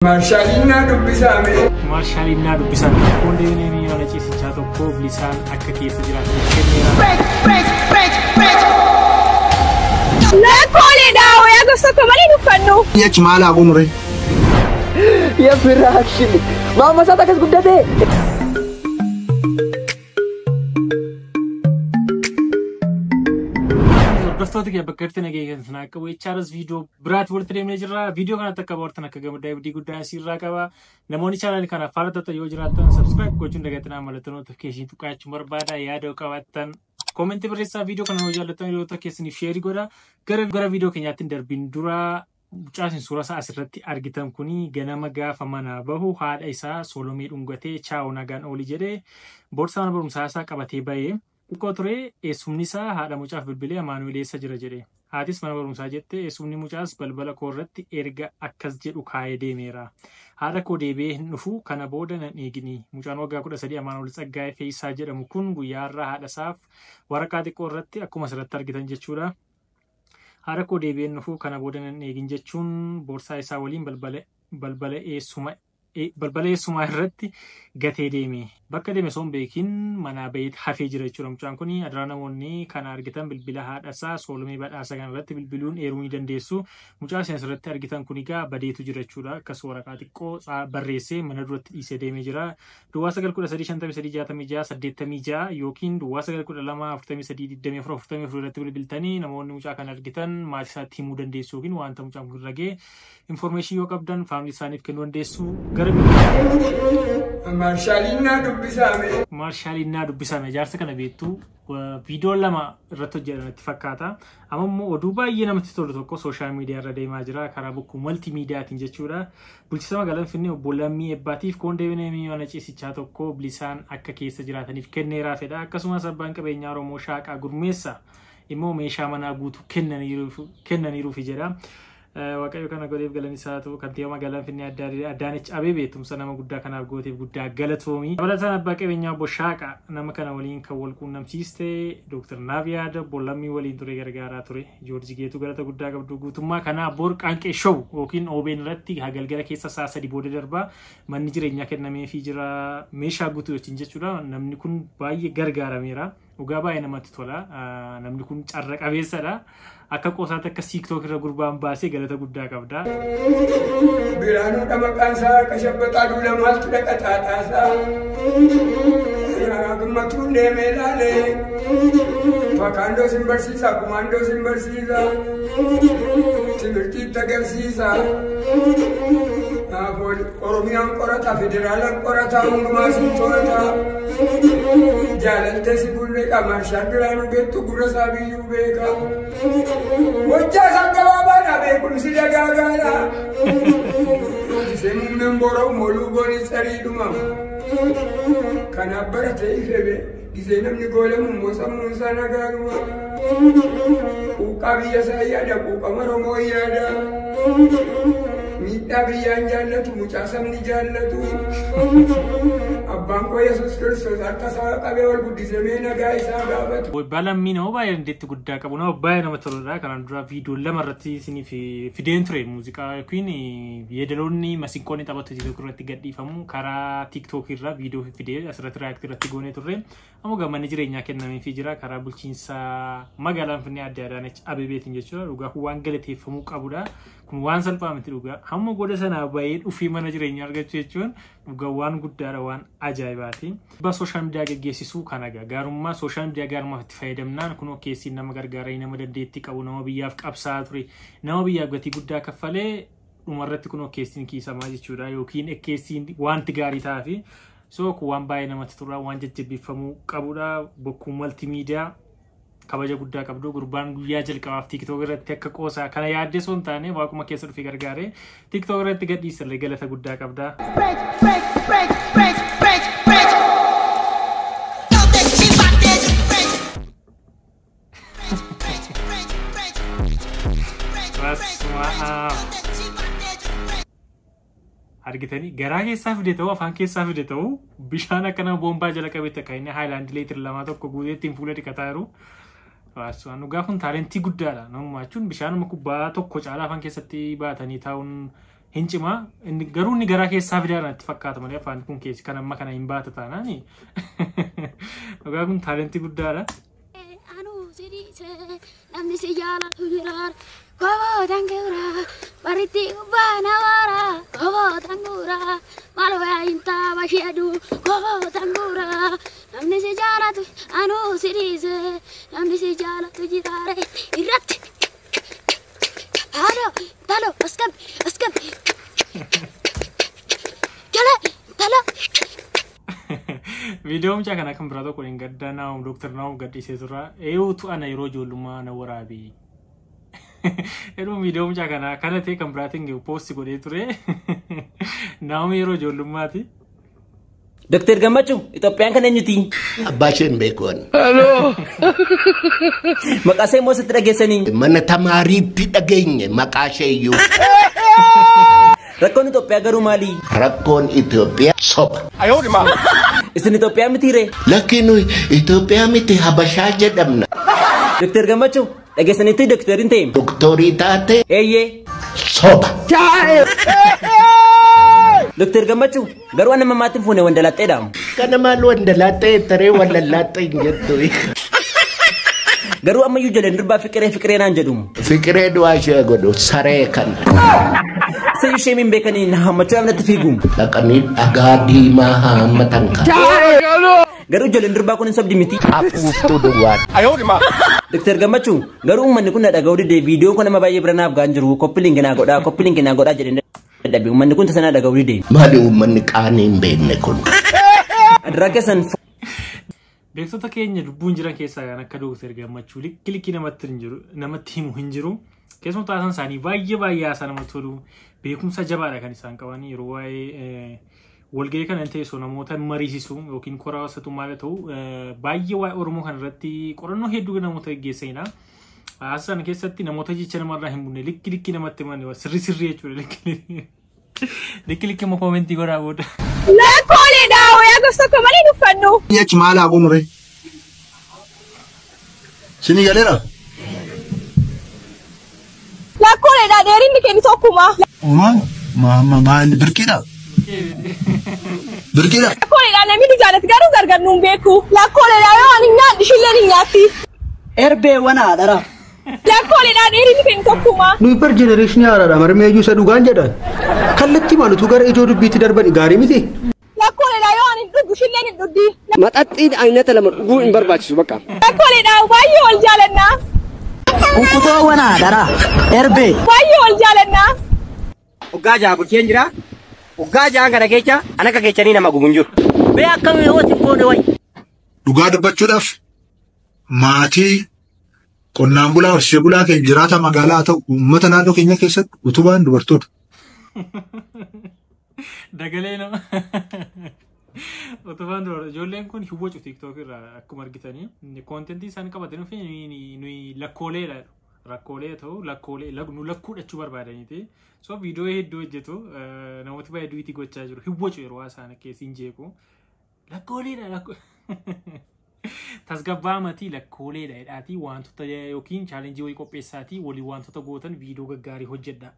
Marshaalinnaa dubbisame. Marshaalinnaa dubbisame. Koondeeminiyeemii mana ciisichaa tokko bilisaan akka keessa jiraataniif kenneera. Lakkooleedha wayyaa gosa tokko malee hin uffannu. Achi maal haa goonu ree? የፍራክሽን ማመሳት akkas guddate. Hordoftoota kee bakka irratti nageenya sana akka HRS viidiyoo biraatti walitti deemnee jirra. Viidiyoo kanatti akka bohaartan akka gammaddaa abdii guddaa asirraa qaba. Namoonni chaanaalii kana faana ta'an yoo jiraattan subscribe gochuun dagatinaa mallattoo notifiikeeshinii tuqaachuu barbaada. Yaada qabaattan koomentii barreessaa viidiyoo kana yoo jaallattan hiriyoota keessaniif sheerii godha. Gara viidiyoo keenyaatti hin darbin dura mucaan suura isaa asirratti argitan kuni ganama gaafa manaa bahu haadha isaa Solomee dhungatee chaa'u nagaan ooli jedhee boorsaa mana barumsaa isaa qabatee bahee. Xiqqoo ture eessumni isaa haadha mucaaf bilbilee Amaanu'el eessa jira jedhe. Haatis mana barumsaa jette eessumni mucaas balbala koo irratti erga akkas jedhu kaayee deemeera. Haadha koo deebi'ee hin dhufu kana booda nan eegini. Mucaan waggaa 13 Amaanu'el Tsaggaayee Fe'iisaa jedhamu kun guyyaa har'aa haadha isaaf waraqaa xiqqoo irratti akkuma asirratti argitan jechuudha. Haadha koo deebi'ee hin dhufu kana booda nan eegin jechuun boorsaa isaa waliin balbala eessuma balbala eessumaa irratti gatee deeme. Bakka deeme osoo hin beekin manaa bahee hafee jira jechuudha. Mucaan kun adaraa namoonni kana argitan bilbila haadha isaa Solomee Badhaasaa kana irratti bilbiluun eeruu ni dandeessu. Mucaa isin asirratti argitan kun egaa badeetu jira jechuudha. Akkas waraqaa xiqqoo barreessee mana duratti dhiisee deemee jira. Duwwaa 9 13 53 66 86 yookiin duwwaa 9 12 43 24 44 irratti bilbiltanii namoonni mucaa kana argitan maatii isaatti himuu dandeessu yookiin wanta mucaan kun irra ga'e infoormeeshinii yoo qabdan faamilii isaaniif kennuu dandeessu. Gara Marshaalinnaa dubbisame. Marshaalinnaa dubbisame jaarsa kana beektu viidiyoo lama irratti hojjetan fakkaata. Amma immoo oduu baay'ee namatti tolu tokko sooshaal miidiyaa irra deemaa jira karaa bokkuu malti miidiyaatiin jechuudha. Bulchiinsa magaalaa Finfinnee obbo Lammii Ebbaatiif koondeeminiyeemii mana ciisichaa tokko bilisaan akka keessa jiraataniif kenneeraa fedha. Akkasumas abbaan qabeenyaa Oromoo Shaaqaa Gurmeessa immoo meeshaa manaa guutuu kennaniiruufi jedha. Waaqayyo kana godheef galanni isaa ta'u kantiibaa magaalaa Finfinnee Adaanech Abeebee tumsa nama guddaa kanaaf gooteef guddaa galatoomi. Dabalataan abbaa qabeenyaa obbo Shaaqa nama kana waliin kan wal quunnamsiiste Dooktar Naaviyaad obbo Lammii waliin ture gargaaraa ture. Joorji Geetuu galata guddaa qabdu guutummaa kanaa bor qaanqee show yookiin OBN irratti galgala keessa sa'a 3 booda darbaa manni jireenyaa kennameefii jira meeshaa guutuu wajjin jechuudha. Namni kun baay'ee gargaarameera. Dhugaa baay'ee namatti tola. Namni kun carra qabeessadha. Akka qoosaatti akka TikTok irra gurbaan baasee galata guddaa qabda. Biraanuudha maqaan isaa qashabbaxaa duula maaltu dhaqa xaaxaasaa. Gammatuun deemee laalee. Fakaandoo sin barsiisa kumaandoo sin barsiisa. Timirtiitti agarsiisa. Oromiyaan qorata federaalaan qorata hundumaa sin to'ata. Jaalaltee si bulleeqa maarshaal Biraanuu beektu gurra isaa biyyuu beeka. Hojjaa isaan gabaabaadha beekumsi dagaagaadha. Isee muummeen bora'u moluu goonii sariidhuma. Kanaaf baratee ifebe gisee namni goolamu immoo sammuun isaa nagaadhuma. Quuqqaa biyya isaa yaada quuqama Oromoo yaada. Miidhaa biyyaan jaallatu mucaa sabni jaallatu. Abbaan koo Yesuus Kiristoos harka isaa qabee ol guddisee mee nagaa isaa gaafatu. Abbaa Lammii nama baay'ee dandeettii guddaa qabu nama baay'ee namatti toludha. Kanaan dura viidiyoo lama irratti isiniif fideen ture muuziqaa yookiin yeedaloonni masinqoonni taphatu TikTok irratti gadhiifamu karaa TikTok irra viidiyoo fidee asirratti react irratti goonee turre. Ammoo gamanni jireenyaa kennameefii jira karaa bulchiinsa magaalaa Finfinnee Aadde Adaanech Abeebeetiin jechuudha. Dhugaa kun waan galateeffamuu qabudha. Kun waan salphaa miti dhugaa. Hamma goda sanaa bahee dhufee mana jireenyaa argachuu jechuun dhugaa waan guddaadha waan ajaa'ibaati. Abbaa sooshaal miidiyaa geggeessisuu kan egaa gaarummaa sooshaal miidiyaa gaarummaaf itti fayyadamnaan kunoo keessi nama gargaaree nama dandeettii qabu nama biyyaaf qabsaa'aa ture nama biyyaaf gatii guddaa kaffalee dhumarratti kunoo keessin kiisamaa jechuudha yookiin ekkeessiin wanti gaarii ta'aafi. So kun waan baay'ee namatti toludha waan jajjabeeffamuu qabudha bokkuu maltimiidiyaa kabaja guddaa qabdu gurbaan guyyaa jalqabaaf TikTok irratti akka qoosaa kana yaaddee osoo hin taane waaquma keessa dhufee gargaaree TikTok irratti gadhiisallee galata guddaa qabda. Argitanii garaa keessaa fide ta'uu afaan keessaa fide ta'uu bishaan akka nama boombaa jala qabetti akka inni haayilaandii leetira 2 tokko guutee ittiin fuula dhiqataa jiru. Waan dhugaa kun taalentii guddaadha. Namummaa jechuun bishaanuma kubbaa tokko caalaa afaan keessatti baatanii taa'uun Hin cimaa garuu inni garaa keessaa fidaa natti fakkaata malee afaan kun keessi kan amma kana hin baata taanaani. Dhugaa kun taalentii guddaadha. Namni si jaalatu jiraara. Koboo tanguura baritti gubbaa nawaara. Koboo tanguura maal wayaa hin taaba sheedu. Koboo tanguura namni si jaalatu anuu si dhiise. Namni si jaalatu jiraara irratti. Haadha talo askam askam. Jala talo. Viidiyoo mucaa kana kan biraa tokko hin gaddaa Naahum Dooktar Naahum gadhiisee tura. Eeyuutu ana yeroo ijoollummaa na waraabe. Yeroo viidiyoo mucaa kana kana ta'e kan biraatiin poosti godhee ture. Naahum yeroo ijoollummaati. Dooktar Gammachuu, Itoophiyaan kan eenyuti? Abbaa ishee hin beeku ani. Maqaa ishee immoo sitti dhageessanii? Mana tamaariitti dhageenye maqaa ishee iyyuu. Rakkoon Itoophiyaa garuu maali? Rakkoon Itoophiyaa soba. Isin Itoophiyaa mitiiree? Lakki nuyi Itoophiyaa miti Habashaa jedhamna. Dooktar Gammachuu, dhageessanitti dooktoriin ta'e? Doktorii taate Eeyyee. soba. Dooktar Gammachuu, garuu ana mamaatiin fuune wandalaxxeedha. Kana maal wandalaaxxee taree wallallaaxxee hin jettu. Garuu ammayyuu jaleen durbaa fiqiree fiqiree naan jedhu. Fiqiree du'aa ishee godhu saree kana. Isa ishee min beekanii na hammachuu natti fiigu. Dhaqanii dhagaa diimaa haammatan kana. Garuu ijoolleen durbaa kun hin sobdi miti. Afuuftuu duwwaadha. Dooktar Gammachuu, garuu uummanni kun na dhaga'uu dide viidiyoon kun nama baay'ee bira naaf ga'an jiru koppiliin naa godhaa koppiliin naa godhaa jedhee dadhabe uummanni kun tasa na dhaga'uu dide. Maali uummanni qaanii hin beekne kun? Adiraa keessan Beektota keenya lubbuun jiran keessaa kan akka Dooktar Gammachuu likki likki namatti hin jiru namatti himu hin jiru. Keessumaa taasisan isaanii baay'ee baay'ee haasaa namatti tolu. Beekumsa jabaadha kan isaan qaban yeroo waa'ee walgahii kana teessoo namoota mariisisu yookiin koraa hawaasummaa maal ta'u baay'ee waa'ee Oromoo kana irratti qorannoo hedduu namoota geggeessanidha. Haasaa sana keessatti namoota jecha namarraa hin bunne likki likki namatti himan sirri sirri jechuudha likki likki likki immoo koomentii godhaa booda. Lakkooleedha wayaa gosa tokko malee hin uffannu. Achi maal haa goonu ree? Sinii galeera? Lakkooleedha dheerinni keenya tokkuma. Uumaan maal birqiidha? Birqiidha? Lakkooleedha namni nu jaallatu garuu gargar nuun beeku. Lakkooleedha yoo ani nyaadhu ishillee ni nyaatti. Erbeewwan haadhara. Lakkooleedha dheerinni keenya tokkuma. Nuyi bar jenereeshinii haaraadha marmee iyyuu isa dhugaan jedhan. Kallattii maalutu gara ijoo dubbiitti darban gaarii miti. Lakkooleedha yoo ani dhugu ishillee ni dhugdi. Maxaxxiin aynata lama dhuguu hin barbaachisu bakka. Lakkooleedha baay'ee wal jaalannaa. Kunkutoowwan haadhara. Erbee. Baay'ee wal jaalannaa. Waggaa jaha bulcheen jira. Waggaa jahan kana keessa an akka keessanii nama gubu hin jiru. Bee akkam yoo si goone wayi. Dhugaa dubbachuudhaaf maatii qonnaan bulaa horsiisee bulaa keenya jiraata magaalaa haa ta'u uummata naannoo keenya keessatti utubaan dubartoota. Dagalee nama. Utubaan dura ijoolleen kun hin wacu TikTok irraa akkuma argitanii koontentii isaan qabatanii fi nuyi lakkooleedha. Rakkoolee ta'u lakkoolee nu lakkuudhachuu barbaadaniiti. So viidiyoo hedduu hojjetu namooti baay'ee duwiitii gochaa jiru. Hin wacu yeroo isaan keessa hin jeequ. Lakkooleedha lakkoo. Tasgabbaamatii lakkooleedha jedhaatii wantoota yookiin chaalenjii wayii qopheessaatii walii wantoota gootan viidiyoo gaggaarii hojjedha.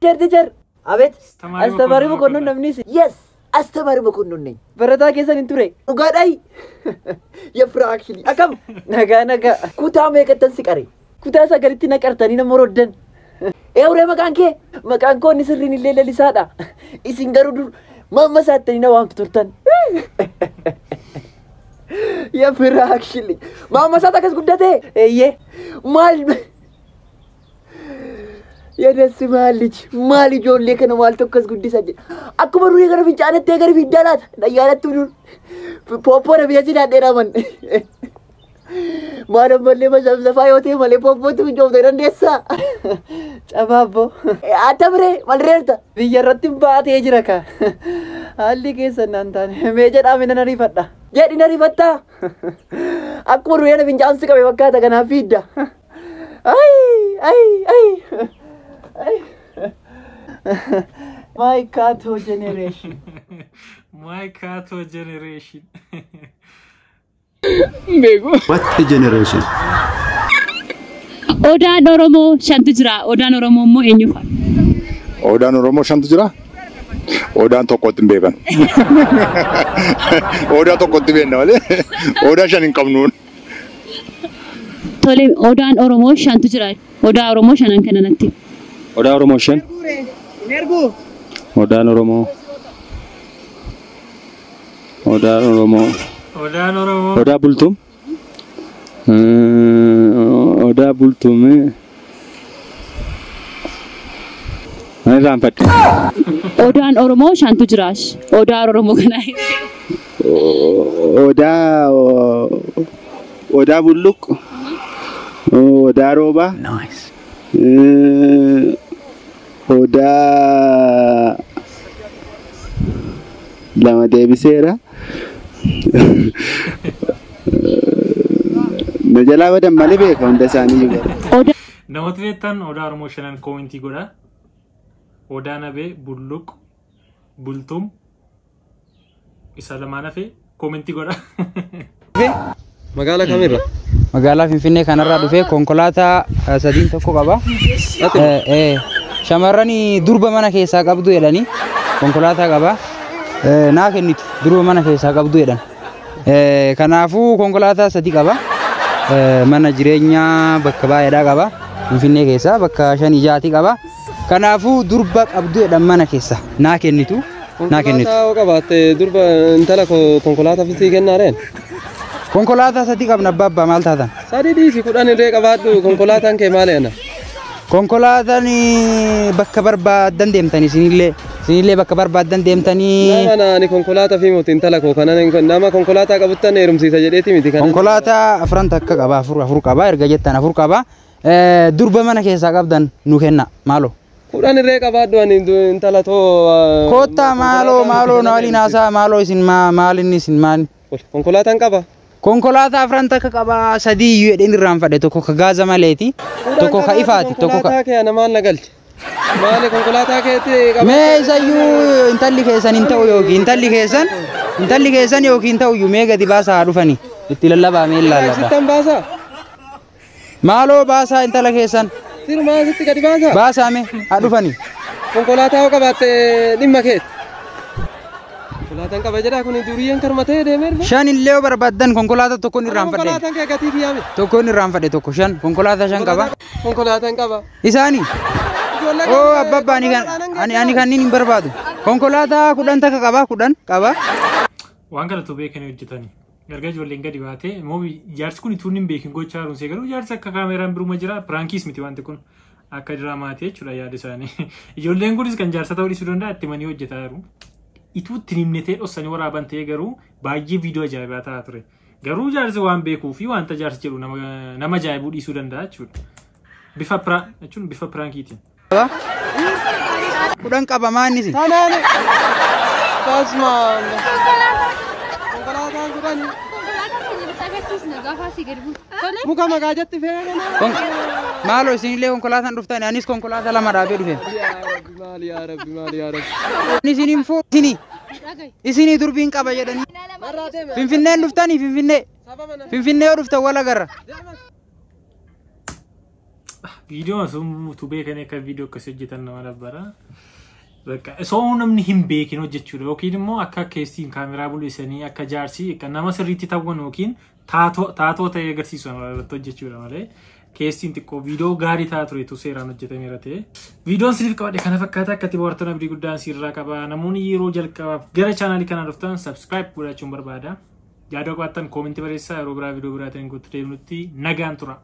Teacher teacher አቤት አስተማሪ አስተማሪ መኮንን መኮንን namni yes አስተማሪ መኮንን ነኝ barataa keessan hin ture dhugaadhaay የፍራክሽን akkam nagaa nagaa kutaa meeqattan si qare kutaa sagalitti na qartanii nama roddan eewree maqaan kee maqaan koo inni sirriin illee lalisaadha isin garuu dur mamma saattanii na waamtu turtan የፍራክሽን ማማ saat akkas guddate eeyyee maal የደስ maal ልጅ maal ijoollee kana maaltu akkas guddisa jedha akkuma durii gara fincaanitti gara fiddaa laata dhayyaanatti dur pooppoodha biyya si daadheeraman maal ammallee mazamzafaa yoo ta'e malee pooppootti fincoomtee dandeessaa cabaabbo atta biree maal reerta biyya irratti baatee jira ka haalli keessan naan taane mee jedhaa nan ariifadha jedhi na ariifattaa akkuma durii ana fincaansi qabe fakkaata kanaaf fidda ay ay ay My Kato generation. My Kato generation. What a generation. Odaan Oromoo shantu jira. Odaan Oromoo immoo eenyu fa'a? Odaan Oromoo shantu jira. Odaan tokkotti hin beekan. Odaa tokkotti beekna malee odaa shan hin qabnuun. Tole, odaan Oromoo shantu jira. Odaa Oromoo shanan kana natti. Odaa Oromoo shan. Odaan Oromoo. Odaan Oromoo. Odaan Oromoo. Odaa Bultum. Odaa Bultum. Ani irraanfadhe. Odaan Oromoo shantu jira. Odaa Oromoo kana. Odaa Odaa Bulluq. Odaa Roobaa. Odaa lama deebiseera. Na jalaa badan malee beeka hunda isaanii jiru. Namoota beektan odaa Oromoo shanan koomentii godhaa. Odaa Nabee, Bulluq, Bultum, isa lamaan hafe koomentii godhaa. Magaalaa kamirra? Magaalaa Finfinnee kanarraa dhufee konkolaataa sadiin tokko qaba. Shamarran durba mana keessaa qabdu jedhanii konkolaataa qaba. Naa kennitu durba mana keessaa qabdu jedhan. Kanaafuu konkolaataa sadi qaba. Mana jireenyaa bakka baay'eedhaa qaba. Finfinnee keessaa bakka 5-6 qaba. Kanaafuu durba qabdu jedhan mana keessa naa kennitu. Naa kennitu. Konkolaataa qabaatte durba intala konkolaataa fitii kennaa reen? Konkolaataa sadi qabna abbaa abbaa maal taatan? Sadi dhiisi 10 illee qabaadhu konkolaataan kee maal jedhana? Konkolaataan bakka barbaaddan deemtanii isinillee bakka barbaaddan deemtanii. Nama ani konkolaataa fi mootiin intala koo kanan nama konkolaataa qabuttan heerumsiisa jedheeti miti kana. Konkolaataa afran takka qaba afur qaba erga jettan afur qaba. Durba mana keessaa qabdan nu kenna maaloo. 10 illee qabaadhu ani intala too. Koottaa maaloo maaloo na waliin haasaa maaloo isin maalinni isin maal? Konkolaataan qaba. Konkolaataa afran takka qaba sadii iyyuu jedheen irraanfadhe tokko ka gaaza maleeti tokko ka ifaati tokko ka. Konkolaataa kee ana maal na galche? Maali konkolaataa keetti qaba? Mee isayyuu intalli keessan hin ta'u yookiin intalli keessan yookiin hin ta'u iyyuu mee gadi baasaa haa dhufani itti lallabaa mee ilaalladha. Sittan baasaa? Maaloo baasaa intala keessan. Sirumaa sitti gadi baasaa? Baasaa mee haa dhufani. Konkolaataa yoo qabaatte dhimma keeti. Konkolaataan qaba jedhaa kun duriyyeen karmatee deemee dhufe. Shan illee yoo barbaaddan konkolaataa tokkoon irraanfadhe. Konkolaataan kee gatii kiyyaa miti. Tokkoon irraanfadhe tokko shan konkolaataa shan qaba. Konkolaataan qaba. Isaanii. Oo abbaa ani kanneen hin barbaadu. Konkolaataa 10 takka qaba 10 qaba. Waan kanatu beekanii hojjetanii. Erga ijoolleen gadi baatee immoo jaarsi kun ituun hin beekin gochaa haruunsee garuu jaarsi akka kaameraan biruma jira piraankiis miti wanti kun akka diraamaati jechuudha yaada isaanii. Ijoolleen kunis kan jaarsa ta'uu dhiisuu danda'a itti manii hojjetaa jiru. Ituu itti himnetee dhoksanii waraaban ta'ee garuu baay'ee viidiyoo ajaa'ibaa ta'aa ture. Garuu jaarsi waan beekuu fi wanta jaarsi jedhu nama ajaa'ibuu dhiisuu danda'a jechuudha. Bifa jechuun bifa piraankiitiin. 10 qaba maanni. Tanaani. Tasmaan. Konkolaataan 10. Muka magaajatti fe'ee. Maaloo isinillee konkolaataan dhuftan anis konkolaataa lama dhaabee dhufe. Maali yaa Rabbi maali yaa Rabbi. Isin hin fuudhini. Isinii durbiin qaba jedhanii. Finfinneen dhuftanii Finfinnee. Finfinnee yoo dhuftan wal agarra. Viidiyoon sun utuu beekanii akka viidiyoo akkasii hojjetan nama dabbara. Bakka osoo namni hin beekin hojjechuudha yookiin immoo akka keesstiin kaameraa mul'isanii akka jaarsi akka nama sirriitti ta'uun yookiin taatoo ta'ee agarsiisu irratti hojjechuudha malee keesstiin xiqqoo viidiyoo gaarii ta'aa turetu seeraan hojjetameera ta'e. Viidiyoon siniif qabadhe kana fakkaata akka itti bohaartan abdii guddaan sirraa qaba. Namoonni yeroo jalqabaaf gara chaanaalii kanaa dhuftan subscribe godhachuun barbaada. Yaada qabaattan koomentii barreessaa yeroo biraa viidiyoo biraatiin guutuu deemnutti nagaan tura.